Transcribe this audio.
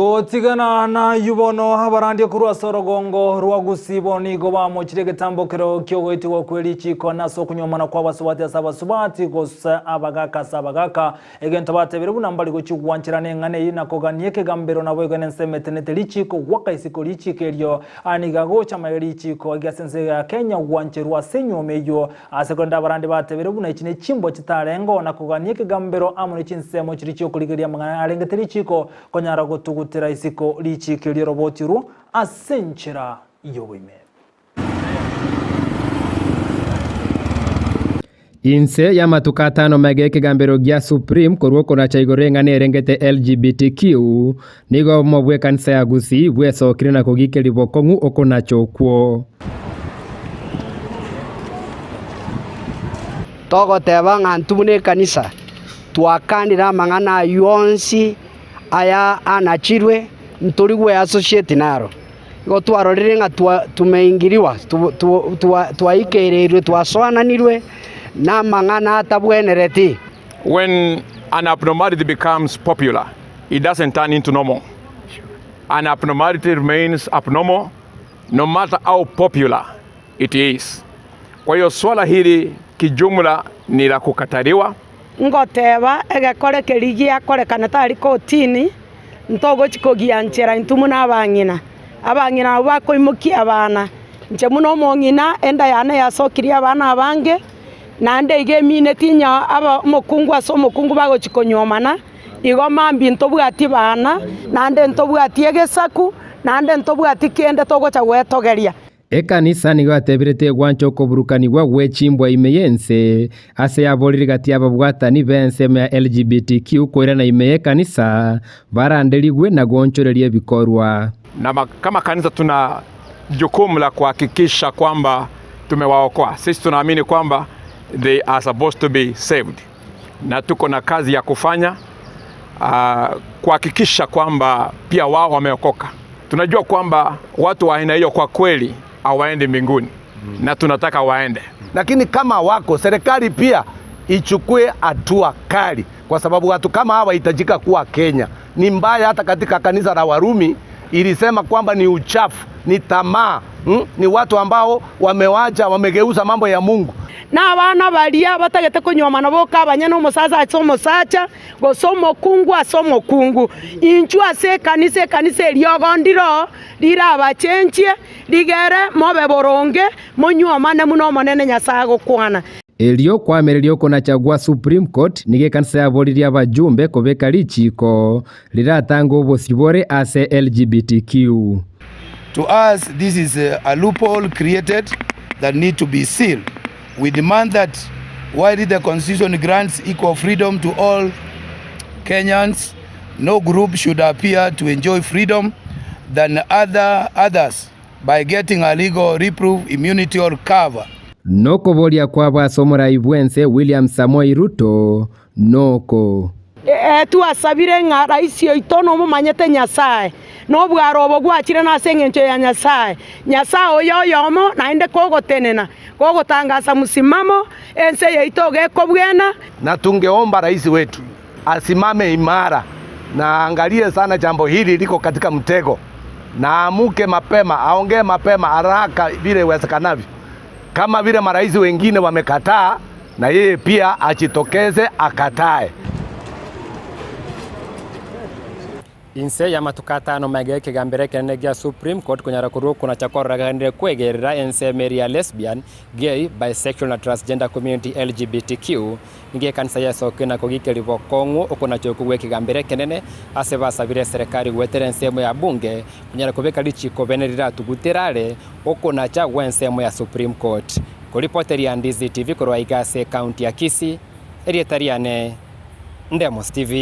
Gotigana nayio bono abarandia korwa ase orogongo rwa Gusii bono nigo bamochire egetambokero ki'ogoitigwa kwe richiiko na ase okonywomana kw'abasubati ase abasubati gose abagaka ase abagaka, egento batebire buna mbari gochia gwancherana eng'ana eyio na kogania ekegambero naboigo nensemo etenete richiiko gwaka isiko richiiko erio nigo agocha amaiga richiiko erio ase ense ya Kenya gwancherwa ase enywomo eyio Ase korende abarandi batebire buna echi nechimbwa chitarengeo na kogania ekegambero amo ne chinsemo chiria chi'okorigereria amang'ana arengete richiiko, konyara gotugutera isiko richiiko erio roboti orwo ase enchera y'oboime. Inse y'amatuko atano magega ekegambero gia Supreme korwa okonacha igoro eng'ana erengete LGBTQ, nigo obomo bw'ekanisa ya Gusii bwesokire na kogikeria bokong'u okonacha okwo. Togoteba ng'a intwe buna ekanisa twakanire amang'ana ayio onsi aya anachirwe, ntori gweassociate naro. Igo twarorire ng'a tumeingiriwa, twaikereirwe, twasoananirwe namang'ana atabwenereti. When an abnormality becomes popular, it doesn't turn into normal. An abnormality remains abnormal no matter how popular it is. Kwa hiyo swala hili kijumla ni la kukataliwa. Ngoteba, egekore keria giakorekana tari kotini, ntogochi kogianchera intwe buna abang'ina. Abang'ina abwo bakoimokia abana, inche buna omong'ina enda yane yasokirie abana abange, naende iga emineti onye aba omokungu ase omokungu bagochi konyuomana, igo mambia ntobwati bana, naende ntobwati egesaku, naende ntobwati kende togocha gwetogeria. Ekanisa nigo yatebire tegwancha okoburukanigwa gwe chimbwa ime y'ense, ase yaborire gati y'ababwatani b'ensemo ya LGBTQ koirana ime y'ekanisa, baranderigwe na goonchoreria ebikorwa. Na kama kanisa tuna jukumu la kuhakikisha kwamba tumewaokoa. Sisi tunaamini kwamba they are supposed to be saved, na tuko na kazi ya kufanya uh, kuhakikisha kwamba pia wao wameokoka. Tunajua kwamba watu wa aina hiyo kwa kweli hawaendi mbinguni na tunataka waende. Lakini kama wako serikali pia ichukue hatua kali, kwa sababu watu kama hawa hitajika kuwa Kenya. Ni mbaya, hata katika kanisa la Warumi ilisema kwamba ni uchafu, ni tamaa hmm? Ni watu ambao wamewacha, wamegeuza mambo ya Mungu. Na abana baria batagete konyuomana boka abanyene omosacha ase omosacha, gose omokungu ase omokungu. Inchuo ase ekanisa, ekanisa eriogo ndiro rirabachenchie, rigere mobe boronge, monyuomane buna Omonene Nyasae agokwana. Erio kwamereria okonacha gwa Supreme Court, nigo ekanisa yaboririe abajumbe kobeka richiiko riratange obosibore ase LGBTQ. To us this is a loophole created that need to be sealed. We demand that while the constitution grants equal freedom to all Kenyans, no group should appear to enjoy freedom than other others by getting a legal reproof, immunity or cover. Nokoboria kwabo ase omorai bw'ense William Samoei Ruto noko. Ee, twasabire ng'a raisi oito nomomanyete Nyasae, na obwaro obo gwachire nase engencho ya Nyasae. Nyasae oyo oyomo, naende kogotenena, kogotangasa msimamo, ense yaito gekobwena. Na tungeomba rais wetu asimame imara na aangalie sana jambo hili liko katika mtego, na aamuke mapema, aongee mapema haraka vile iwezekanavyo, kama vile marais wengine wamekataa, na yeye pia ajitokeze akatae. Inse y'amatuko atano magega y'ekegambero ekenene gia Supreme Court konyara korwa okonacha kororekanire kwegerera ensemo eria ya Lesbian, Gay, Bisexual na Transgender Community LGBTQ Nigo ekanisa yesokire na kogikeria bokong'u okonacha okwo gw'ekegambero ekenene ase basabire eserekari goetera ensemo ya bunge konyara kobeka richiko bene riratugutera are okonacha gw'ensemo ya Supreme Court. Koripoteria Ndizi TV korwa aiga ase ekaunti ya Kisii, erieta riane Ndemo Steven.